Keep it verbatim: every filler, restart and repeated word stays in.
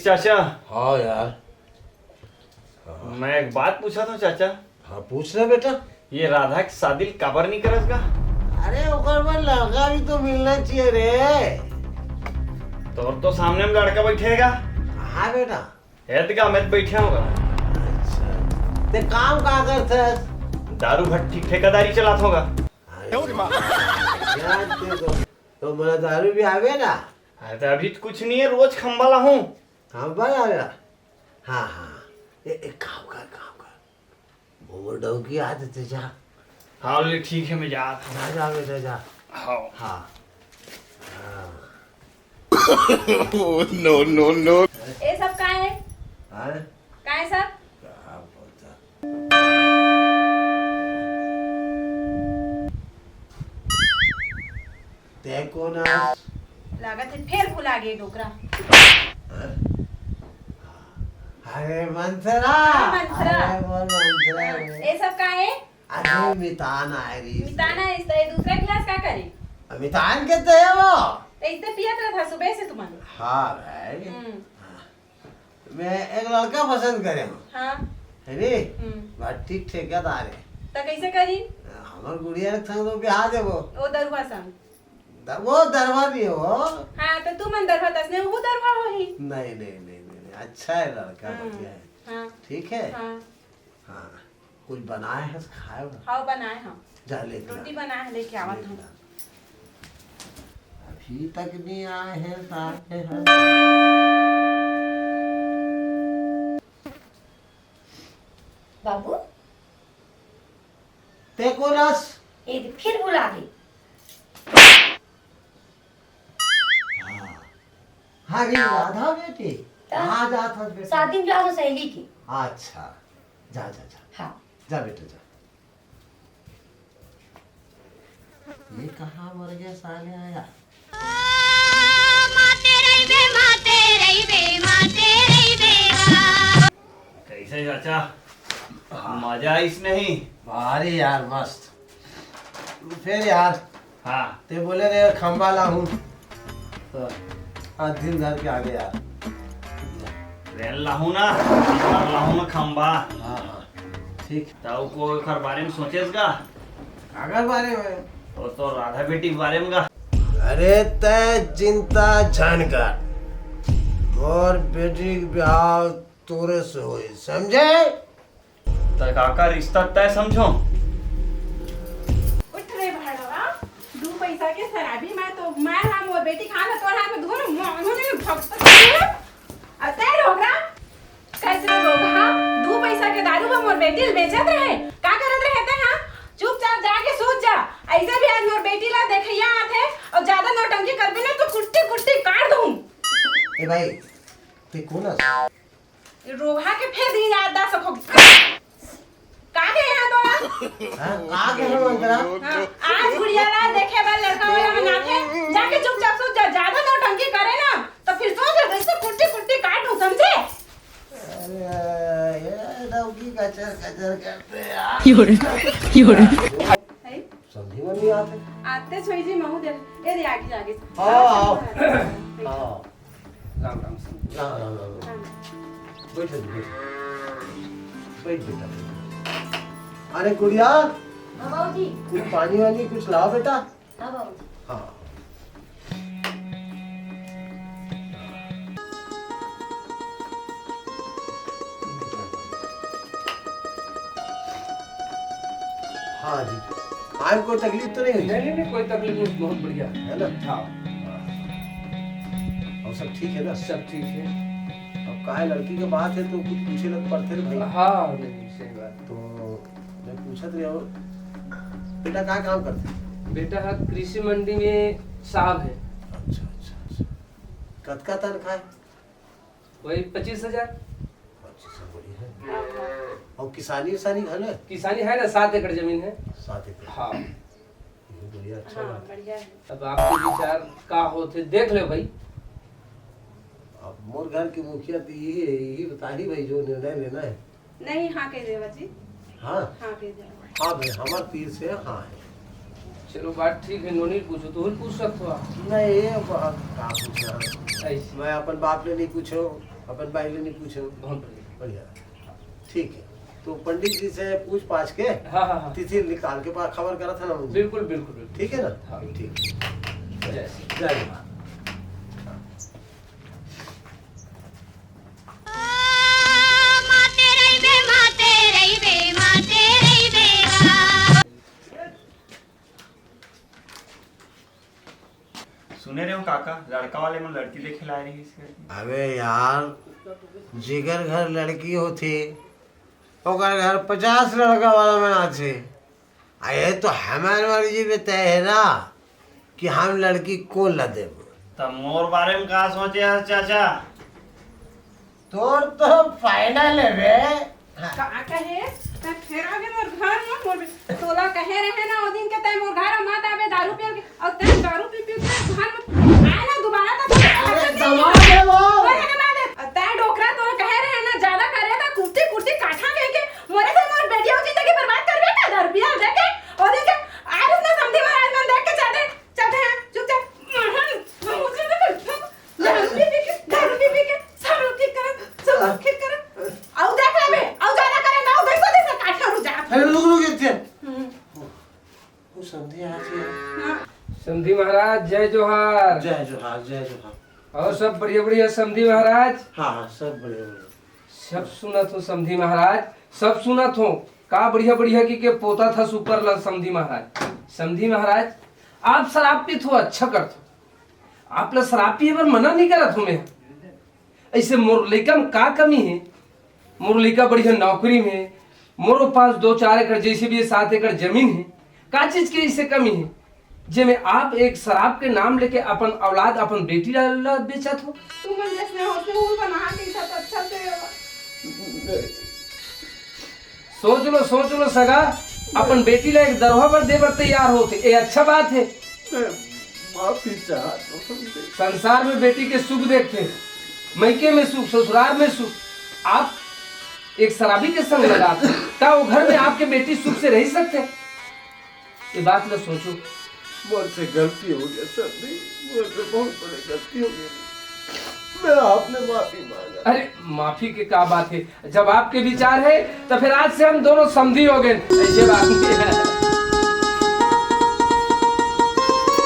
चाचा। हाँ यार। हाँ। मैं एक बात पूछा था चाचा। हाँ, पूछ ले बेटा। ये राधा के शादी काबर नहीं करत का? अरे, ओकर बर लड़का भी तो मिलना चाहिए रे। तोर तो सामने में लड़का बैठेगा। हाँ बेटा। हेत का मैं बैठे होगा। अच्छा, ते काम का करथस? दारू भट्टी ठेकेदारी चलात होगा। अरे, यार, ते तो, तो मोला दारू भी आवे ना। अरे, तो अभी तो कुछ नहीं है, रोज खंबा ला हूँ। खंबा ला आवे? हाँ, हाँ। ए, एक काम कर, काम कर। वो डौकी आ देते जा। हाँ, ले ठीक है, मैं जात हूँ। जा, जा बेटा, जा। हाँ। हाँ। हाँ। Oh, no, no, no। ये सब का है? हाँ? का है सब? का बोलता? ते कोन हस? लागत है फेर भुला गे डोकरा। हाँ? अरे मंथरा। हाँ, मंथरा। अरे बोल मंथरा हाँ, रे। ये सब का है? अरे मितान आए रही। मितान आए रही, तो ये दूसरा गिलास का करे? अब मितान के तो है वो। तो इसे पियत रहा था सुबह से तुमन। हाँ भाई। हम्म। हाँ। मैं एक लड़का पसंद करे हूँ। हाँ। है नी? हम्म। बात ठीक ठेकेदार है। तो कैसे करी? हमार गुड़िया के संग तो ब्याह देबो। वो दरुआ संग। द-, वो दरुआ नहीं हो। हाँ, तो तुमन दरुआ तसने वो दरुआ होही। नहीं, नहीं, नहीं, नहीं, नहीं। अच्छा है लड़का, हाँ। बढ़िया है। हाँ। ठीक है? हाँ। हाँ। कुछ बनाए है खाए बर? हाँ, बनाए हम। जा लेके आ। रोटी बनाए है, लेके आवत हूँ। अभी तक नहीं आए हैं, साले हैं। बाबू, ते कोन हस? ये फिर भुला गई। हाँ। हाँ, ये राधा बेटी। तो? कहाँ जात हस बेटा? शादी में जात हूँ सहेली की। अच्छा, जा, जा, जा। हाँ। जा बेटा, जा। ये कहाँ मर गया साले आया? कैसे चाचा? हाँ। मजा आइस नहीं? अरे यार, मस्त। फिर यार, हाँ। ते बोले रे खंबा लाहूं, तो आज दिन धर के आगे यार। रेल लाहूं ना, लाहूं ना खंबा। हाँ, हाँ, ठीक। ताऊ को एकर बारे में सोचेस का? काकर बारे में? वो तो राधा बेटी के बारे में का। अरे तय चिंता झन कर, मोर बेटी के ब्याह तोरे से होई, समझे? त काका रिश्ता तय समझो। उठ रे भाड़वा, दू पैसा के शराबी मैं तो, मैं हा मोर बेटी खान तोर हाथ में धुन मांगू नहीं भक्त। अतय रोगरा, कैसे रोगहा? दू पैसा के दारू में मोर बेटी ल बेचत रहे, का करत रहे तय हा? चुपचाप जाके सूत जा। ऐसे भी आज मोर बेटी ला देखैया आथे और ज्यादा नौटंकी करबे ना तो कुट्टी कुट्टी काट दूं। ए भाई, ते कोन हस? रोगहा के फेर दिन याद दा सको। का के यहाँ तोरा? हाँ, का के हम अंतरा? हाँ, आज गुड़िया ला देखे बर लड़का वाला मन आथे, जाके चुपचाप सूत जा, ज्यादा नौटंकी करे ना, तो फिर सोच ले, इससे कुट्टी कुट्टी काट दूं, समझे? अरे, ये डौकी कचर कचर करते यार। योरे, योरे। है? समझी में नहीं आते। आते छोई जी, महू दे, ये दे, आगे, आगे। हाँ, हाँ। हाँ। राम राम संत। राम, राम, राम, राम। राम। बैठ, बैठ, बैठ। बैठ बेटा, बैठ। अरे गुड़िया, हाँ बाबूजी। कुछ पानी वानी कुछ लाओ बेटा। हाँ बाबूजी। हाँ। हाँ जी, आए कोई तकलीफ तो नहीं हुई? नहीं, नहीं, नहीं, कोई तकलीफ नहीं, बहुत बढ़िया। है ना? हाँ। और सब ठीक है ना? सब ठीक है। अब का है, लड़की के बात है तो कुछ पूछे लग पड़ते रे भाई। हाँ, नहीं, सही बात। तो मैं पूछत रहे हूँ, बेटा का काम करते? बेटा हा कृषि मंडी में साहब है। अच्छा, अच्छा, अच्छा। कतका तनखा है? वही पच्चीस हजार। पच्चीस हजार, बढ़िया है। और किसानी उसानी घर है? किसानी है ना, सात एकड़ जमीन है। सात एकड़। हाँ। ये बढ़िया, अच्छा हाँ, बात। बढ़िया है। अब आपके विचार का होथे, देख ले भाई। अब मोर घर के मुखिया तो यही है, यही बताही भाई जो निर्णय लेना है। नहीं, हाँ कह देवा जी। हाँ? हाँ कह देवा। हाँ भाई, हमार तीर से हाँ है। चलो बात ठीक है, नोनी पूछो, तो पूछ सकते हो आप। नहीं, ये बात का पूछना है। ऐसे। मैं अपन बाप ले नहीं पूछो, अपन बाई ले नहीं पूछे। बहुत बढ़िया। बढ़िया। ठीक है, तो पंडित जी से पूछ पाछ के हाँ, हाँ, हाँ। तिथि निकाल के पा-, खबर करा था ना मुझे। बिल्कुल, बिल्कुल, बिल्कुल। ठीक है ना? हाँ। ठीक। जय श्री जय माँ। सुने रहे हो काका, लड़का वाले मन लड़की देखे ला रही है इसके। अबे यार, जेकर घर लड़की होथे, ओकर घर पचास लड़का वाला मन आथे। आ, ये तो हमार मर्जी में तय है ना कि हम लड़की कोन ला देबो। त मोर बारे में का सोचे हस, चाचा? तोर तो final है बे। का कहे? तैं फेर आगे मोर घर में, मोर बे-, तोला कहे रहे ना ओ दिन के, तैं मोर घर में मत आबे दारू पिए के, अउ तैं दारू पी पी के घर में आए ना दोबारा, त अरे, दबा दे वो। अरे, दबा दे। अउ तैं डोकरा, तोला कहे रहे ना, ज्यादा करे त कुर्ती, कुर्ती काठा कह के, मोरे से मोर बेटी हो जिंदगी बर्बाद करबे का दारू पिए के? ओ दिन के, आरिस ना समधी महाराज मन देख के चल दे, चल दे, चुपचाप। दारू पी पी के, दारू पी पी के, सब लोग ठीक करत, सब लोग ठीक करत। अउ देख लेबे, अउ ज्यादा करे ना, अउ देखो, देखो, काठा रुक जा। अरे, रुक, रुक, रुक, रुक। हम्म। वो समधी आ गया। हाँ। समधी महाराज, जय जोहार। जय जोहार, जय जोहार। और सब बढ़िया, बढ़िया समधी महाराज? हाँ, हाँ, सब बढ़िया, बढ़िया। सब सुनत हो समधी महाराज, सब सुनत हो। का बढ़िया, बढ़िया की के पोता था सुपर ला समधी महाराज। समधी महाराज, आप शराब पीत हो, अच्छा करत हो। आप ला शराब पिए बर मना नहीं करत हो मैं। ऐसे मोर लइका में का कमी है? मोर लइका बढ़िया नौकरी में, मोरो पास दो चार एकड़, जैसे भी ये सात एकड़ जमीन है, का चीज के इसे कमी है, जेमे आप एक शराब के नाम लेके अपन औलाद, अपन बेटी ला, ला बेचत हो? तू मन जैसने होते हुल बना के इज्जत अच्छा से। सोच लो, सोच लो सगा, अपन बेटी ला एक दरोहा पर दे बर तैयार होते, ये अच्छा बात है। मैं माफी चाहत हूँ तुमसे। संसार में बेटी के सुख देखते, मइके में सुख, ससुराल में सुख, आप एक शराबी के संग लगात हो, का वो घर में आपके बेटी सुख से रह सकते? ये बात ला सोचो। मुझसे गलती हो गया सर जी, मुझसे बहुत बड़ी गलती हो गई। मैं आपने माफी मांगा। अरे, माफी के का बात है, जब आपके विचार है तो फिर आज से हम दोनों समधी हो गए, ऐसे बात नहीं है।